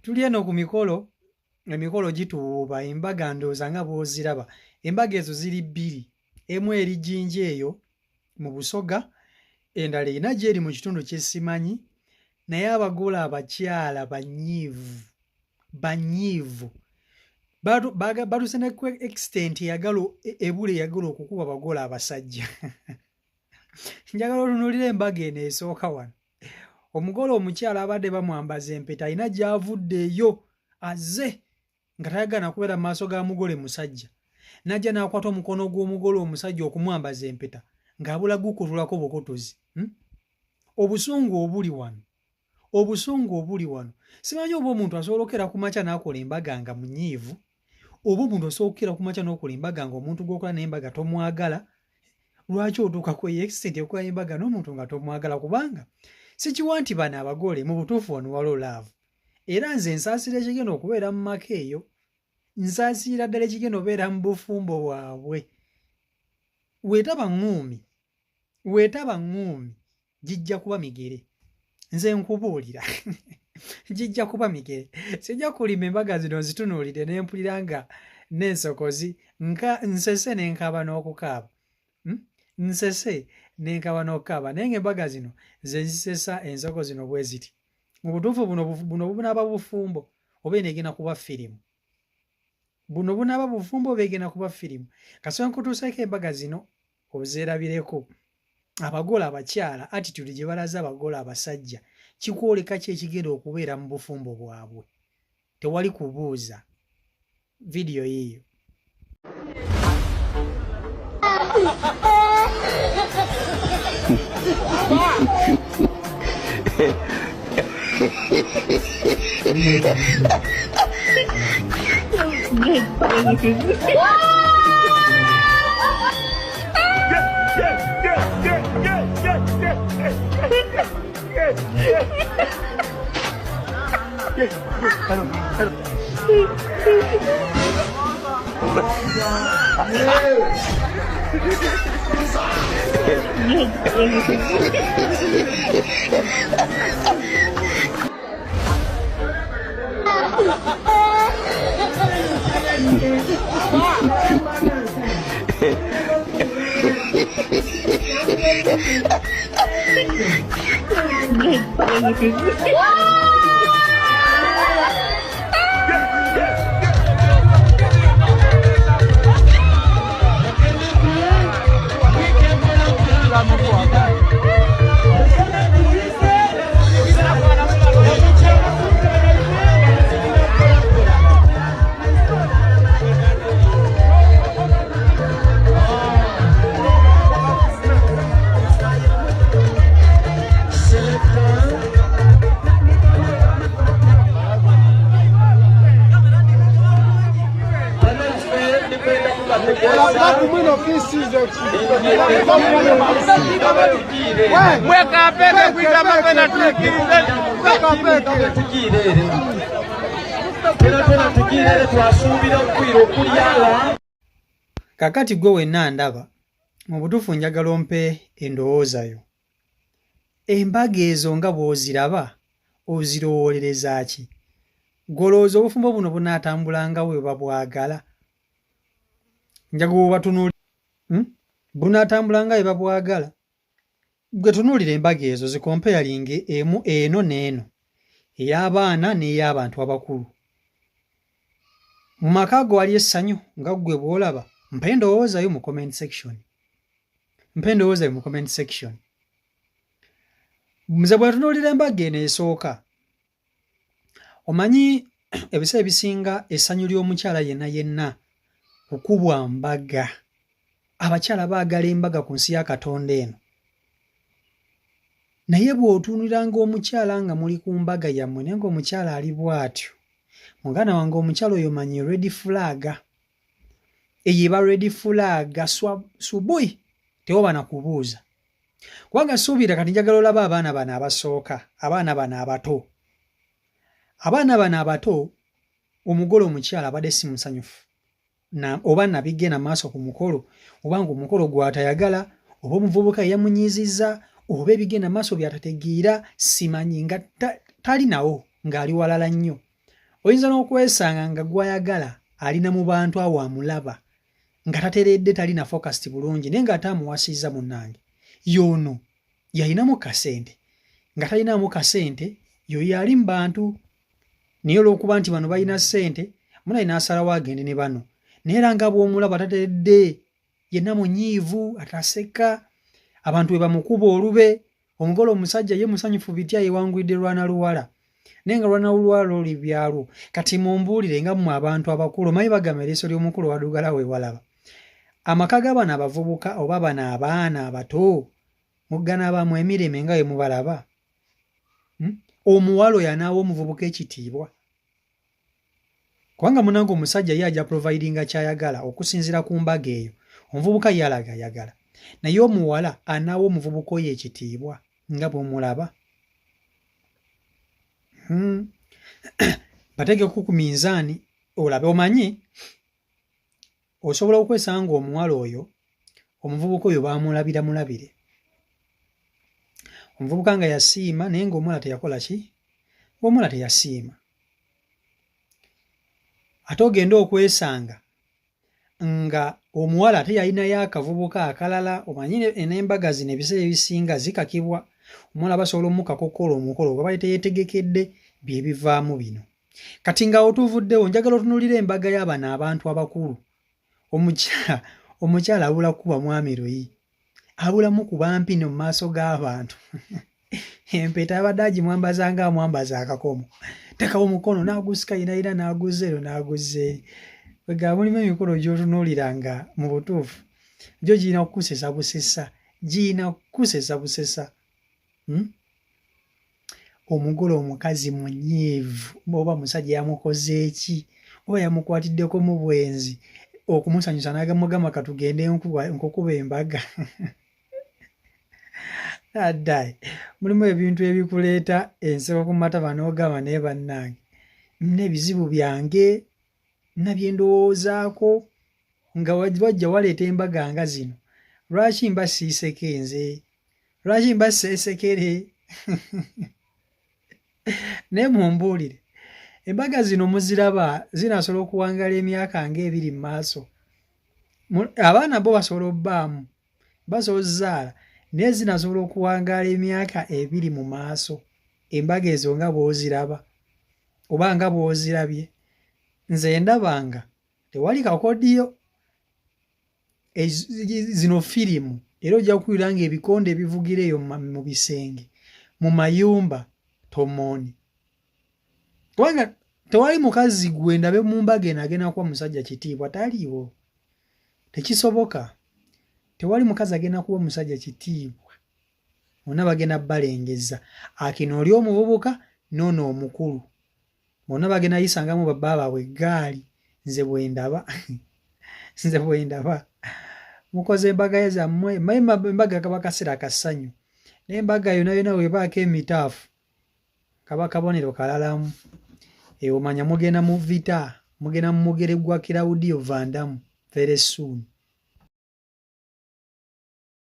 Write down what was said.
Tuli eno ku mikolo, emikolo gituwuuba, embaga ndowooza nga bw'oziraba. Embaga ezo ziri bbiri, emu eri Jinja eyo mu Busoga, endala erina gy'eri mu kitundu kye simanyi, naye abagole abakyala banyiivu, banyiivu. Batuuse ne ku extent eyagala ebula eyagala okukuba abagole abasajja. Njagala otunuulire embaga eno esooka wano. Omugole omukyala abadde bamwambaza empeta alina gy'avudde eyo azze nga tayagala na kubeera mu maaso ga mugole musajja. N'ajja n'akwata omukono gw'omugole omusajja okumwambaza empeta ng'abula gukutulako bukutuzi. Obusungu obuli wano. Obusungu obuli wano. Simanyi oba omuntu asobola okukeera ku makya n'akola embaga nga munyiivu, oba omuntu osobola okukeera ku makya n'okola embaga ng'omuntu gw'okola naye embaga tomwagala. Lwaki otuuka ku eyo extent okukola embaga n'omuntu nga tomwagala? Kubanga sikiwa nti bano abagole mu butuufu wano waliwo love. Era nze nsaasira ekigenda okubeera mu maka eyo. Nsaasira ddala ekigenda okubeera mu bufumbo bwabwe. Weetaba ŋŋuumi, weetaba ŋŋuumi gijja kuba migere. Nze nkubuulira gijja kuba migere. Sijja kulima embaga zino nzitunuulire ne mpulira nga n'ensokozi nka nsese ne nkaaba n'okukaaba. Nsese ne nkaaba n'okukaaba naye ng'embaga zino ze nzisesa ensoko zino bwe ziti. Mu butuufu buno buno bunaaba bufumbo oba eno egenda kuba firimu. Buno bunaaba bufumbo oba egenda kuba firimu. Kasita nkutuuseeko embaga zino ozeerabireko. Abagole abakyala attitude gye balaze abagole abasajja kikwoleka ki ekigenda okubeera mu bufumbo bwabwe. Tewali kubuuza. Vidiyo yiiyo. Kakati gwe wenna ndaba mu butuufu njagala ompe endowooza yo. Embaga ezo nga bw'oziraba ozirowoolereza ki? Ggwe olowooza obufumbo buno bunaatambula nga bwe babwagala? Njagala obatunuulire. Bunaatambula nga bwe babwagala? Ggwe tunuulira embaga ezo zikompeyalinge emu eno n'eno, ey'abaana n'ey'abantu abakulu. Mu maka ago waliyo essanyu nga ggwe bw'olaba? Mpa endowooza yo mu comment section. Mpa endowooza yo mu comment section. Nze bwe ntunuulira embaga eno esooka, omanyi ebiseera ebisinga essanyu ly'omukyala yenna yenna kukubwa mbaga. Abakyala baagala embaga ku nsi ya Katonda eno. Naye bw'otunuuliranga omukyala nga muli ku mbaga yammwe naye ng'omukyala ali bw'atyo, muganda wange omukyala oyo manya red flag. Eyo eba red flag subuyi tewaba na kubuuza. Kubanga suubira kati njagala olabe abaana bano abasooka, abaana bano abato. Abaana bano abato omugole omukyala abadde si musanyufu. Na, oba nabigenda maaso ku mukolo, oba ng'omukolo gw'atayagala, oba omuvubuka yeyamunyiizizza, oba ebigenda maaso by'atategeera, simanyi nga tali nawo ng'ali walala nnyo. Oyinza n'okwesanga nga gw'ayagala alina mu bantu awo amulaba nga tateredde, talina focused bulungi, naye ng'ate amuwasizza. Munnange, y'ono yalinamu kasente nga talinamu kasente, yoyo ali mu bantu, naye olw'okuba nti bano balina ssente, munaye n'asalawo agende ne bano. Naye era nga bw'omulaba tateredde, yenna munyiivu, ataseka, abantu bwe bamukuba olube. Omugole omusajja ye musanyufu bitya, yewangulidde lwana luwala, naye nga lwana luwala luli byalwo. Kati mumbuulire nga mmwe abantu abakulu, omanyi bagamba eriiso ly'omukulu wadugala weewalaba. Amaka g'abano abavubuka oba bano abaana abato muggana bamu emirembe nga bwe mubalaba, Omuwala oyo anaawa omuvubuka ekitiibwa? Kubanga munange, omusajja ye ajja providinga kyayagala okusinziira ku mbaga eyo. Omuvubuka ye alaga ayagala, naye omuwala anaawa omuvubuka oyo ekitiibwa nga bw'omulaba? Bateekeko ku minzaani olabe. Omanyi osobola okwesanga omuwala oyo, omuvubuka oyo baamulabira mulabire, omuvubuka nga yasiima, naye ng'omuwala teyakola ki, ng'omuwala teyasiima. Ate ogenda okwesanga nga omuwala ate yalinayo akavubuka akalala. Omanyi n'embaga zino ebiseera ebisinga zikakibwa, omuwala basobola omukaka okukola omukolo gwe bali teyeetegekedde, bye bivaamu bino. Kati nga otuvuddewo, njagala otunuulire embaga y'abano abantu abakulu. Omukyala abula kukuba mwami luyi, abulamu kuba mpino mu maaso g'abantu. Empeta abadde agimwambaza nga amwambaza akakomo, tekawo omukono n'agusika yinayina, n'aguzza ero n'aguzza eri. Wegaba mulimu emikolo gy'otunuulira nga mu butuufu gyo girina kukusesa busesa, girina kukusesa busesa, Omugole omukazi munyiivu, oba musajja yamukoze ki, oba yamukwatiddeko mu bwenzi, okumusanyusa n'agamugamba, "Katugende nkukuba embaga." Addayi, mulimu ebintu ebikuleeta enseko ku matama n'ogamba, "Naye bannange, nina ebizibu byange nabye ndowoozaako nga wajja waleeta embaga nga zino. Lwaki mba siiseke nze? Lwaki mba seesekere?" Naye mumbuulire, embaga zino muziraba zinasobola okuwangaala emyaka ng'ebiri mu maaso? Abaana bo basobola obbaamu, basobola ozzaala, naye zinasobola okuwangaala emyaka 20 mu maaso, embaga ezo nga bw'oziraba oba nga bw'ozirabye? Nze ndaba nga tewali kakodiyo. Zino firimu, era ojja kuwulira nga ebikonde ebivugira eyo mu bisenge, mu mayumba tomooni, kubanga tewali mukazi gwe ndabe mu mbaga eno agenda kuwa musajja kitiibwa. Taliiwo, tekisoboka. Tewali mukazi agenda kuwa musajja kitiibwa, bonna bagenda balengeza akino oli omuvubuka noono omukulu, bonna bagenda yisangamu babba baabwe eggaali. Nze bwe ndaba, nze bwe ndaba mukoze embaga zammwe. Embaga kaba kaseera kassanyu, naye embaga yonna yonna webaako emitaafu kaba kabonero kalalamu. Omanya mugenda mu vita, mugenda mu mugere gwa Claudio Vandamu very soon.